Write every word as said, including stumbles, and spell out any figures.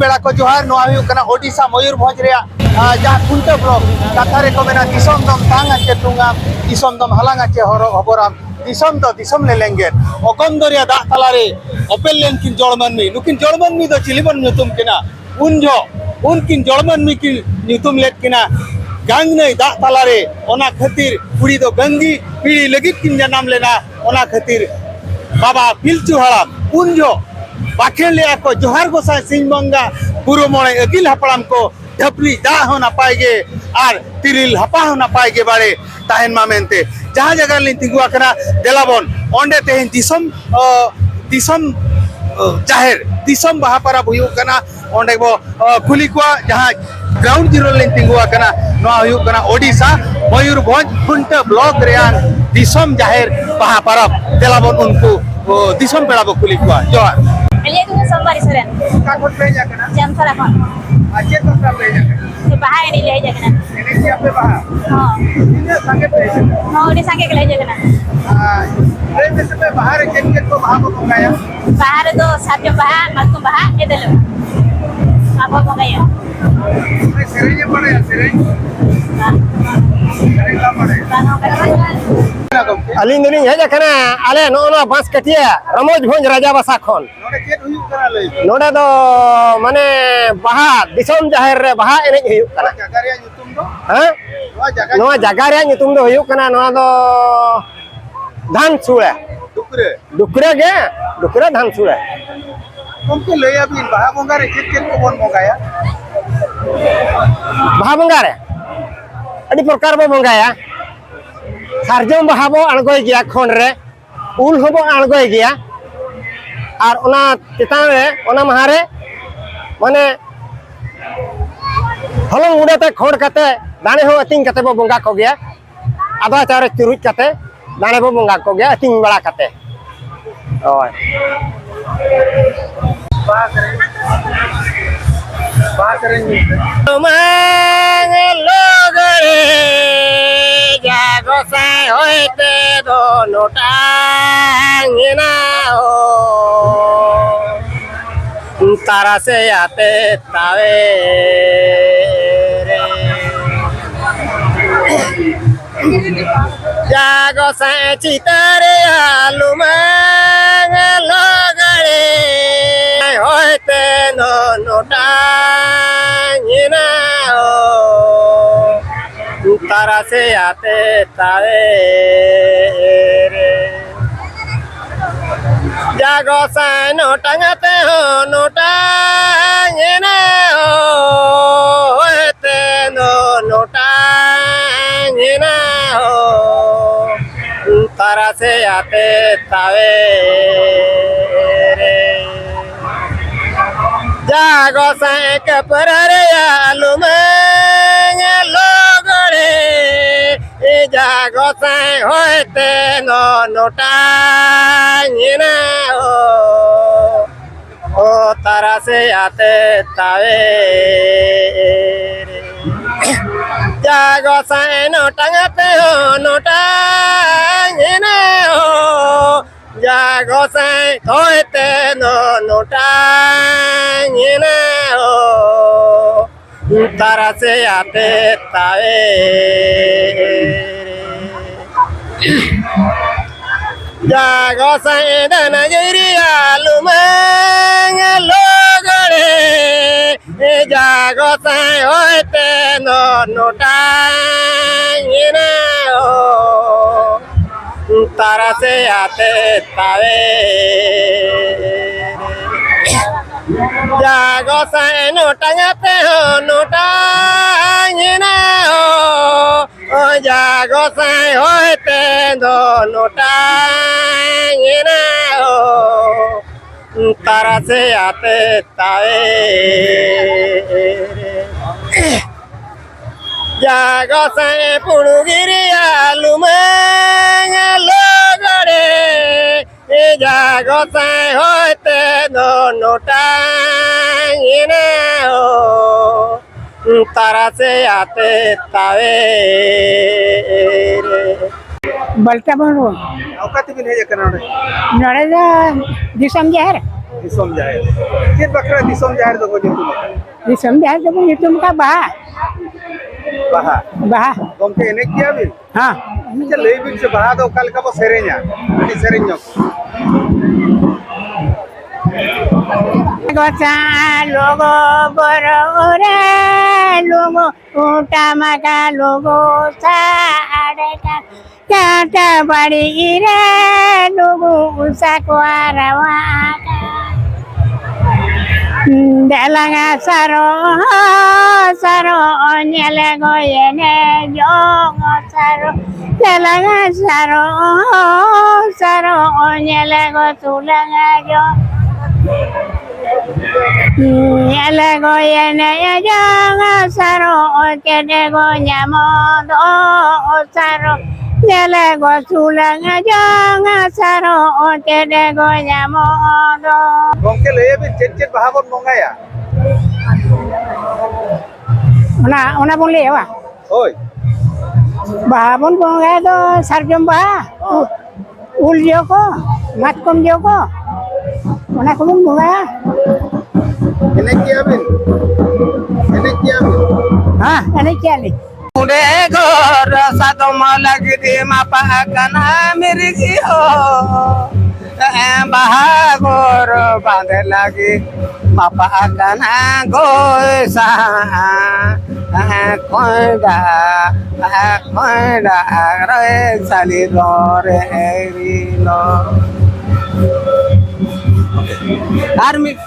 ᱯᱮᱲᱟ ᱠᱚ ᱡᱚᱦᱟᱨ᱾ ᱱᱚᱣᱟ ᱦᱩᱭᱩᱜ ᱠᱟᱱᱟ ᱳᱰᱤᱥᱟ ᱢᱚᱭᱩᱨᱵᱷᱚᱸᱡᱽ ᱨᱮᱭᱟᱜ, ᱟᱨ ᱡᱟᱦᱟᱸ ᱠᱷᱩᱱᱴᱟᱹ ᱵᱞᱚᱠ᱾ ᱠᱟᱛᱷᱟ ᱨᱮᱠᱚ ᱢᱮᱱᱟ, "ᱫᱤᱥᱚᱢ ᱫᱚᱢ ᱛᱟᱝ ᱟᱪᱮ ᱴᱩᱝᱟᱢ, ᱫᱤᱥᱚᱢ ᱫᱚᱢ ᱦᱟᱞᱟᱝ ᱟᱪᱮ ᱦᱚᱨᱚᱜ ᱦᱚᱵᱚᱨᱟᱢ, ᱫᱤᱥᱚᱢ ᱫᱚ ᱫᱤᱥᱚᱢ ᱞᱮ ᱞᱮᱸᱜᱮᱫ᱾" ᱚᱜᱚᱢ ᱫᱚᱨᱭᱟ ᱫᱟᱜ ᱛᱟᱞᱟᱨᱮ ᱚᱯᱮᱞ ᱞᱮᱱᱠᱤᱱ ᱡᱚᱲ ᱢᱟᱹᱱᱢᱤ᱾ ᱱᱩᱠᱤᱱ ᱡᱚᱲ ᱢᱟᱹᱱᱢᱤ ᱫᱚ ᱪᱤᱞᱤ ᱵᱚᱱ ᱧᱩᱛᱩᱢ ᱠᱤᱱᱟ? ᱩᱱ ᱡᱚᱦᱚᱜ ᱩᱱᱠᱤᱱ ᱡᱚᱲ ᱢᱟᱹᱱᱢᱤ ᱠᱤᱱ ᱧᱩᱛᱩᱢ ᱞᱮᱫ ᱠᱤᱱᱟ ᱜᱟᱝ ᱱᱟᱹᱭ ᱫᱟᱜ ᱛᱟᱞᱟᱨᱮ᱾ ᱚᱱᱟ ᱠᱷᱟᱹᱛᱤᱨ ᱠᱩᱲᱤ ᱫᱚ ᱜᱟᱝᱜᱤ ᱯᱤᱲᱦᱤ ᱞᱟᱹᱜᱤᱫ ᱠᱤᱱ ᱡᱟᱱᱟᱢ ᱞᱮᱱᱟ᱾ ᱚᱱᱟ ᱠᱷᱟᱹᱛᱤᱨ ᱵᱟᱵᱟ ᱯᱤᱞᱪᱩ ᱦᱟᱲᱟᱢ ᱩᱱ ᱡᱚᱦᱚᱜ ᱵᱟᱠᱷᱮᱲ ᱞᱮᱫᱼᱟ ᱠᱚ, "ᱡᱚᱦᱟᱨ ᱜᱚᱸᱥᱟᱭ ᱥᱤᱧ ᱵᱚᱸᱜᱟ, ᱵᱩᱨᱩ ᱢᱚᱬᱮ ᱟᱹᱜᱤᱞ ᱦᱟᱯᱲᱟᱢ ᱠᱚ, ᱰᱷᱟᱹᱯᱞᱤ ᱫᱟᱜ ᱦᱚᱸ ᱱᱟᱯᱟᱭ ᱜᱮ ᱟᱨ ᱛᱤᱨᱤᱞ ᱦᱟᱯᱟ ᱦᱚᱸ ᱱᱟᱯᱟᱭ ᱜᱮ ᱵᱟᱲᱮ ᱛᱟᱦᱮᱱ ᱢᱟ" ᱢᱮᱱᱛᱮ᱾ ᱡᱟᱦᱟᱸ ᱡᱟᱭᱜᱟ ᱨᱮᱞᱤᱧ ᱛᱤᱸᱜᱩ ᱟᱠᱟᱱᱟ, ᱫᱮᱞᱟ ᱵᱚᱱ ᱚᱸᱰᱮ ᱛᱮᱦᱮᱧ ᱫᱤᱥᱚᱢ, ᱚ, ᱫᱤᱥᱚᱢ, ᱚ, ᱡᱟᱦᱮᱨ, ᱫᱤᱥᱚᱢ ᱵᱟᱦᱟ ᱯᱚᱨᱚᱵᱽ ᱦᱩᱭᱩᱜ ᱠᱟᱱᱟ, ᱚᱸᱰᱮ ᱵᱚ, ᱚ, ᱠᱩᱞᱤ ᱠᱚᱣᱟ᱾ ᱡᱟᱦᱟᱸ ᱜᱨᱟᱣᱩᱱᱰ ᱡᱤᱨᱳ ᱨᱮᱞᱤᱧ ᱛᱤᱸᱜᱩ ᱟᱠᱟᱱᱟ, ᱱᱚᱣᱟ ᱦᱩᱭᱩᱜ ᱠᱟᱱᱟ ᱳᱰᱤᱥᱟ ᱢᱚᱭᱩᱨᱵᱷᱚᱸᱡᱽ ᱠᱷᱩᱱᱴᱟᱹ ᱵᱞᱚᱠ ᱨᱮᱭᱟᱜ ᱫᱤᱥᱚᱢ ᱡᱟᱦᱮᱨ ᱵᱟᱦᱟ ᱯᱚᱨᱚᱵᱽ᱾ ᱫᱮᱞᱟ ᱵᱚᱱ ᱩᱱᱠᱩ, ᱚ, ᱫᱤᱥᱚᱢ ᱯᱮᱲᱟ ᱵᱚ ᱠᱩᱞᱤ ᱠᱚᱣᱟ᱾ ᱡᱚᱦᱟᱨ᱾ ᱟᱹᱞᱤᱧᱟᱜ ᱧᱩᱛᱩᱢ ᱫᱚ ᱥᱳᱢᱵᱟᱨᱤ ᱥᱚᱨᱮᱱ᱾ ᱚᱠᱟ ᱠᱷᱚᱱ ᱯᱮ ᱦᱮᱡ ᱟᱠᱟᱱᱟ? ᱡᱟᱢᱛᱟᱲᱟ ᱠᱷᱚᱱ᱾ ᱟᱨ ᱪᱮᱫ ᱵᱟᱠᱷᱨᱟ ᱯᱮ ᱦᱮᱡ ᱟᱠᱟᱱᱟ? ᱵᱟᱦᱟ ᱮᱱᱮᱡ ᱞᱮ ᱦᱮᱡ ᱟᱠᱟᱱᱟ᱾ ᱮᱱᱮᱡ ᱜᱮᱭᱟ ᱯᱮ ᱵᱟᱦᱟ? ᱦᱚᱸ᱾ ᱛᱤᱱᱟᱹᱜ ᱥᱟᱸᱜᱮ ᱯᱮ ᱦᱮᱡ ᱟᱠᱟᱱᱟ? ᱦᱚᱸ, ᱟᱹᱰᱤ ᱥᱟᱸᱜᱮ ᱜᱮᱞᱮ ᱦᱮᱡ ᱟᱠᱟᱱᱟ᱾ ᱟᱨ ᱞᱟᱹᱭ ᱢᱮᱥᱮ ᱯᱮ, ᱵᱟᱦᱟ ᱨᱮ ᱪᱮᱫ ᱪᱮᱫ ᱠᱚ ᱵᱟᱦᱟ ᱠᱚ ᱵᱚᱸᱜᱟᱭᱟ? ᱵᱟᱦᱟ ᱨᱮᱫᱚ ᱥᱟᱨᱡᱚᱢ ᱵᱟᱦᱟ, ᱢᱟᱛᱠᱚᱢ ᱵᱟᱦᱟ, ᱮᱫᱮᱞ ᱵᱟᱦᱟ ᱵᱚ ᱵᱚᱸᱜᱟᱭᱟ᱾ ᱥᱮᱨᱮᱧ ᱮᱢ ᱵᱟᱲᱟᱭᱟ, ᱥᱮᱨᱮᱧ? ᱵᱟᱝ᱾ ᱥᱮᱨᱮᱧ ᱵᱟᱢ ᱵᱟᱲᱟᱭᱟ? ᱵᱟᱝ, ᱵᱟᱝ᱾ ᱟᱹᱞᱤᱧ ᱫᱚᱞᱤᱧ ᱦᱮᱡ ᱟᱠᱟᱱᱟ ᱟᱞᱮ ᱱᱚᱜᱼᱚ ᱱᱚᱣᱟ ᱵᱟᱸᱥᱠᱟᱹᱴᱤᱭᱟᱹ ᱨᱟᱢᱳᱡᱽᱵᱷᱚᱸᱡᱽ ᱨᱟᱡᱟ ᱵᱟᱥᱟ ᱠᱷᱚᱱ᱾ ᱱᱚᱰᱮ ᱪᱮᱫ ᱦᱩᱭᱩᱜ ᱠᱟᱱᱟ ᱞᱟᱹᱭ ᱵᱤᱱ? ᱱᱚᱰᱮ ᱫᱚ ᱢᱟᱱᱮ ᱵᱟᱦᱟ, ᱫᱤᱥᱚᱢ ᱡᱟᱦᱮᱨ ᱨᱮ ᱵᱟᱦᱟ ᱮᱱᱮᱡ ᱦᱩᱭᱩᱜ ᱠᱟᱱᱟ᱾ ᱱᱚᱣᱟ ᱡᱟᱭᱜᱟ ᱨᱮᱭᱟᱜ ᱧᱩᱛᱩᱢ ᱫᱚ? ᱦᱮᱸ? ᱱᱚᱣᱟ ᱡᱟᱭᱜᱟ ᱱᱚᱣᱟ ᱡᱟᱭᱜᱟ ᱨᱮᱭᱟᱜ ᱧᱩᱛᱩᱢ ᱫᱚ ᱦᱩᱭᱩᱜ ᱠᱟᱱᱟ, ᱱᱚᱣᱟ ᱫᱚ ᱫᱷᱟᱱᱥᱩᱲᱟ᱾ ᱰᱩᱠᱨᱟᱹ᱾ ᱰᱩᱠᱨᱟᱹ ᱜᱮ, ᱰᱩᱠᱨᱟᱹ ᱫᱷᱟᱱᱥᱩᱲᱟ᱾ ᱜᱚᱢᱠᱮ, ᱞᱟᱹᱭ ᱟᱵᱤᱱ, ᱵᱟᱦᱟ ᱵᱚᱸᱜᱟ ᱨᱮ ᱪᱮᱫ ᱪᱮᱫ ᱠᱚᱵᱚᱱ ᱵᱚᱸᱜᱟᱭᱟ? ᱵᱟᱦᱟ ᱵᱚᱸᱜᱟ ᱨᱮ ᱟᱹᱰᱤ ᱯᱨᱚᱠᱟᱨ ᱵᱚ ᱵᱚᱸᱜᱟᱭᱟ᱾ ᱥᱟᱨᱡᱚᱢ ᱵᱟᱦᱟ ᱵᱚ ᱟᱬᱜᱚᱭ ᱜᱮᱭᱟ ᱠᱷᱚᱸᱰ ᱨᱮ, ᱩᱞ ᱦᱚᱸᱵᱚ ᱟᱬᱜᱚᱭ ᱜᱮᱭᱟ, ᱟᱨ ᱚᱱᱟ ᱪᱮᱛᱟᱱ ᱨᱮ, ᱚᱱᱟ ᱢᱟᱦᱟ ᱨᱮ, ᱢᱟᱱᱮ, ᱦᱚᱞᱚᱝ ᱜᱩᱸᱰᱟᱹ ᱛᱮ ᱠᱷᱚᱸᱰ ᱠᱟᱛᱮ, ᱫᱟᱲᱮ ᱦᱚᱸ ᱟᱹᱛᱤᱧ ᱠᱟᱛᱮ ᱵᱚ ᱵᱚᱸᱜᱟ ᱠᱚᱜᱮᱭᱟ᱾ ᱟᱫᱽᱣᱟ ᱪᱟᱣᱞᱮ ᱪᱩᱨᱩᱡ ᱠᱟᱛᱮ, ᱫᱟᱲᱮ ᱵᱚ ᱵᱚᱸᱜᱟ ᱠᱚᱜᱮᱭᱟ, ᱟᱹᱛᱤᱧ ᱵᱟᱲᱟ ᱠᱟᱛᱮ᱾ ᱦᱳᱭ᱾ ᱵᱟᱦᱟ ᱥᱮᱨᱮᱧ, ᱵᱟᱦᱟ ᱥᱮᱨᱮᱧ ᱢᱮ᱾ ᱢᱟᱝ ᱞᱚᱜᱲᱮ ᱡᱟ ᱜᱚᱸᱥᱟᱭ ᱦᱚᱭ ᱛᱮ ᱫᱚ ᱱᱚᱴᱟᱝ ᱮᱱᱟ ᱦᱳ᱾ ᱛᱟᱨᱟᱥᱮ ᱟᱛᱮ ᱛᱟᱣᱮ ᱨᱮ᱾ ᱡᱟ ᱜᱚᱸᱥᱟᱭ ᱪᱤᱛᱟᱹ ᱨᱮᱭᱟᱜ ᱞᱩᱢᱟᱹᱝ ᱞᱚᱜᱟᱲᱮ, ᱦᱚᱭᱛᱮ ᱱᱚ ᱱᱚᱴᱟᱝ ᱮᱱᱟ ᱦᱳ᱾ ᱛᱟᱨᱟᱥᱮ ᱟᱛᱮ ᱛᱟᱣᱮ ᱨᱮ᱾ ᱡᱟ ᱜᱚᱸᱥᱟᱭ ᱱᱚᱴᱟᱝ ᱟᱛᱮ ᱦᱚᱸ ᱱᱚᱴᱟᱝ ᱮᱱᱟ ᱦᱳ, ᱦᱚᱭᱛᱮ ᱱᱚ ᱱᱚᱴᱟᱝ ᱮᱱᱟ ᱦᱳ᱾ ᱛᱟᱨᱟᱥᱮ ᱟᱛᱮ ᱛᱟᱣᱮ ᱨᱮ᱾ ᱡᱟ ᱜᱚᱸᱥᱟᱭ ᱠᱟᱹᱯᱨᱟᱹ ᱨᱮᱭᱟᱜ ᱞᱩᱢᱟᱹᱝ ᱞᱚᱜᱚᱲᱮ, ᱡᱟ ᱜᱚᱸᱥᱟᱭ ᱦᱚᱭᱛᱮ ᱱᱚ ᱱᱚᱴᱟᱝ ᱮᱱᱟ ᱦᱳ᱾ ᱚ ᱛᱟᱨᱟᱥᱮ ᱟᱛᱮ ᱛᱟᱣᱮ ᱨᱮ᱾ ᱡᱟ ᱜᱚᱸᱥᱟᱭ ᱱᱚᱴᱟᱝ ᱟᱛᱮ ᱦᱚᱸ ᱱᱚᱴᱟᱝ ᱮᱱᱟ ᱦᱳ᱾ ᱡᱟ ᱜᱚᱸᱥᱟᱭ ᱦᱚᱭᱛᱮ ᱱᱚ ᱱᱚᱴᱟᱝ ᱮᱱᱟ ᱦᱳ᱾ ᱛᱟᱨᱟᱥᱮ ᱟᱛᱮ ᱛᱟᱣᱮ ᱨᱮ᱾ ᱡᱟ ᱜᱚᱸᱥᱟᱭ ᱫᱟᱱᱟ ᱜᱤᱨᱤᱭᱟ ᱞᱩᱢᱟᱹᱝ ᱞᱚᱜᱚᱲᱮ, ᱡᱟ ᱜᱚᱸᱥᱟᱭ ᱦᱚᱭᱛᱮ ᱱᱚ ᱱᱚᱴᱟᱝ ᱮᱱᱟ ᱦᱳ᱾ ᱛᱟᱨᱟᱥᱮ ᱟᱛᱮ ᱛᱟᱣᱮ ᱨᱮ᱾ ᱡᱟ ᱜᱚᱸᱥᱟᱭ ᱱᱚᱴᱟᱝ ᱟᱛᱮ ᱦᱚᱸ ᱱᱚᱴᱟᱝ ᱮᱱᱟ ᱦᱳ᱾ ᱡᱟ ᱜᱚᱸᱥᱟᱭ ᱦᱚᱭᱛᱮ ᱫᱚ ᱱᱚᱴᱟᱝ ᱮᱱᱟ ᱦᱳ᱾ ᱛᱟᱨᱟᱥᱮ ᱟᱛᱮ ᱛᱟᱣᱮ ᱨᱮ᱾ ᱡᱟ ᱜᱚᱸᱥᱟᱭ ᱯᱩᱲᱩᱜᱤᱨᱤᱭᱟ ᱞᱩᱢᱟᱹᱝ ᱞᱚᱜᱚᱲᱮ, ᱡᱟ ᱜᱚᱸᱥᱟᱭ ᱦᱚᱭᱛᱮ ᱫᱚ ᱱᱚᱴᱟᱝ ᱮᱱᱟ ᱦᱳ᱾ ᱛᱟᱨᱟᱥᱮ ᱟᱛᱮ ᱛᱟᱣᱮ ᱨᱮ᱾ ᱵᱟᱞᱴᱟ ᱵᱟᱹᱱᱩᱜᱼᱟ᱾ ᱚᱠᱟ ᱛᱮᱵᱤᱱ ᱦᱮᱡ ᱟᱠᱟᱱᱟ ᱱᱚᱰᱮ? ᱱᱚᱰᱮ ᱫᱚ ᱫᱤᱥᱚᱢ ᱡᱟᱦᱮᱨ᱾ ᱫᱤᱥᱚᱢ ᱡᱟᱦᱮᱨ᱾ ᱪᱮᱫ ᱵᱟᱠᱷᱨᱟ ᱫᱤᱥᱚᱢ ᱡᱟᱦᱮᱨ ᱫᱚᱠᱚ ᱧᱩᱛᱩᱢ ᱟᱠᱟᱫᱟ? ᱫᱤᱥᱚᱢ ᱡᱟᱦᱮᱨ ᱫᱚᱵᱚᱱ ᱧᱩᱛᱩᱢ ᱟᱠᱟᱫ ᱵᱟᱦᱟ᱾ ᱵᱟᱦᱟ᱾ ᱵᱟᱦᱟ᱾ ᱜᱚᱢᱠᱮ, ᱮᱱᱮᱡ ᱜᱮᱭᱟ ᱵᱤᱱ? ᱦᱮᱸ᱾ ᱟᱪᱪᱷᱟ, ᱞᱟᱹᱭ ᱵᱤᱱ ᱥᱮ, ᱵᱟᱦᱟ ᱫᱚ ᱚᱠᱟ ᱞᱮᱠᱟ ᱵᱚ ᱥᱮᱨᱮᱧᱟ? ᱟᱹᱰᱤ ᱥᱮᱨᱮᱧ ᱧᱚᱜ᱾ ᱜᱚᱥᱟ ᱞᱩᱜᱩ ᱵᱩᱨᱩ ᱨᱮ ᱞᱩᱜᱩ ᱠᱩᱴᱟᱢ ᱟᱠᱟ ᱞᱩᱜᱩ ᱥᱟᱰᱮ ᱠᱟ ᱠᱟᱴᱟ ᱵᱟᱲᱤ ᱨᱮ ᱞᱩᱜᱩ ᱥᱟᱠᱣᱟ ᱨᱟᱣᱟ ᱟᱠᱟ᱾ ᱫᱮᱞᱟᱝᱟ ᱥᱟᱨᱚ, ᱥᱟᱨᱚ ᱧᱮᱞ ᱜᱚᱭᱮᱱᱮ ᱡᱚᱝ ᱥᱟᱨᱚ᱾ ᱫᱮᱞᱟᱝᱟ ᱥᱟᱨᱚ, ᱥᱟᱨᱚ ᱧᱮᱞ ᱜᱚ ᱥᱩᱞᱟᱝᱟ ᱡᱚᱝ᱾ ᱧᱮᱞ ᱜᱚᱭᱮᱱᱮ ᱡᱚᱝ ᱥᱟᱨᱚ ᱪᱮᱫ ᱜᱚ ᱧᱟᱢᱚᱜ ᱫᱚ ᱥᱟᱨᱚ᱾ ᱧᱮᱞ ᱜᱚ ᱥᱩᱞᱟᱝ ᱡᱚᱝ ᱥᱟᱨᱚ ᱪᱮᱫ ᱜᱚ ᱧᱟᱢᱚᱜ ᱫᱚ᱾ ᱜᱚᱢᱠᱮ, ᱞᱟᱹᱭ ᱵᱤᱱ, ᱪᱮᱫ ᱪᱮᱫ ᱵᱟᱦᱟ ᱵᱚᱱ ᱵᱚᱸᱜᱟᱭᱟ? ᱚᱱᱟ, ᱚᱱᱟ ᱵᱚᱱ ᱞᱟᱹᱭᱟ, ᱵᱟᱝ? ᱦᱳᱭ᱾ ᱵᱟᱦᱟ ᱵᱚᱱ ᱵᱚᱸᱜᱟᱭ ᱫᱚ ᱥᱟᱨᱡᱚᱢ ᱵᱟᱦᱟ, ᱦᱚᱸ᱾ ᱩᱞ ᱡᱚ ᱠᱚ, ᱢᱟᱛᱠᱚᱢ ᱡᱚ ᱠᱚ, ᱚᱱᱟ ᱠᱚᱵᱚᱱ ᱵᱚᱸᱜᱟᱭᱟ᱾ ᱮᱱᱮᱡ ᱜᱮᱭᱟ ᱵᱤᱱ? ᱮᱱᱮᱡ ᱜᱮᱭᱟ ᱵᱤᱱ? ᱦᱮᱸ, ᱮᱱᱮᱡ ᱜᱮᱭᱟ ᱞᱤᱧ᱾ ᱚᱸᱰᱮ ᱜᱚᱨ ᱥᱟᱫᱚᱢ ᱞᱟᱹᱜᱤᱫ ᱢᱟᱯᱟ ᱟᱠᱟᱱᱟ ᱢᱤᱨᱜᱤ ᱦᱚᱸ᱾ ᱵᱟᱦᱟ ᱜᱚᱨ ᱵᱟᱸᱫᱮ ᱞᱟᱹᱜᱤᱫ ᱢᱟᱯᱟ ᱟᱠᱟᱱᱟ ᱜᱚᱭᱥᱟ᱾ ᱠᱚᱭᱰᱟ, ᱠᱚᱭᱰᱟ ᱨᱮ ᱥᱟᱞᱤ ᱨᱚᱨᱮ ᱨᱤᱱᱚ᱾ ᱟᱨ ᱢᱤᱫ